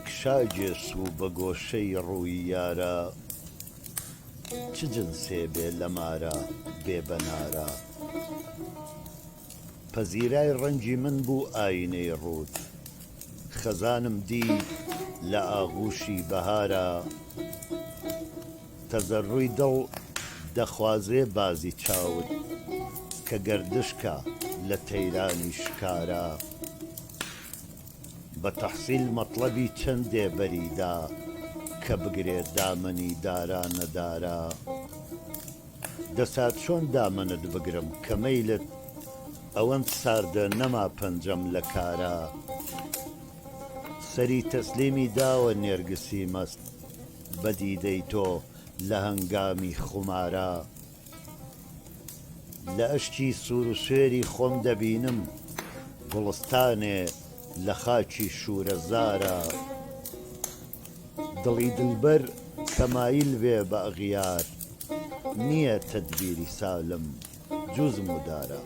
کشا گێسوو بە گۆشەی ڕووی یارا. چ جنسێ بێ لە مارا بێ بە نارا. پەزیرای ڕەنگی من بوو ئاینەی ڕووت. خەزانم دی لە ئاغووشی بەهارا. تەزەروی دڵ دەخوازێ بازی چاوت. کە گەردش کا لە تەیرانی شکارا. بە تەحسیل مەتڵەبی چەندێ بەری دا کە بگرێ دامەنی دارا نەدارا. دەسا چۆن دامەنت بگرم کە مەیلت ئەوەند ساردە نەما پەنجەم لە کارا. سەری تەسلیمی داوە نێرگسی مەست بە دیدەی تۆ لە هەنگامی خومارا. لە ئەشکی سوور و سوێری خۆم دەبینم گوڵستانێ لە خاکی شوورەزارا. دڵی دلبەر کە مایل بێ بە ئەغیار نییە تەدبیری سالم جوز مودارا.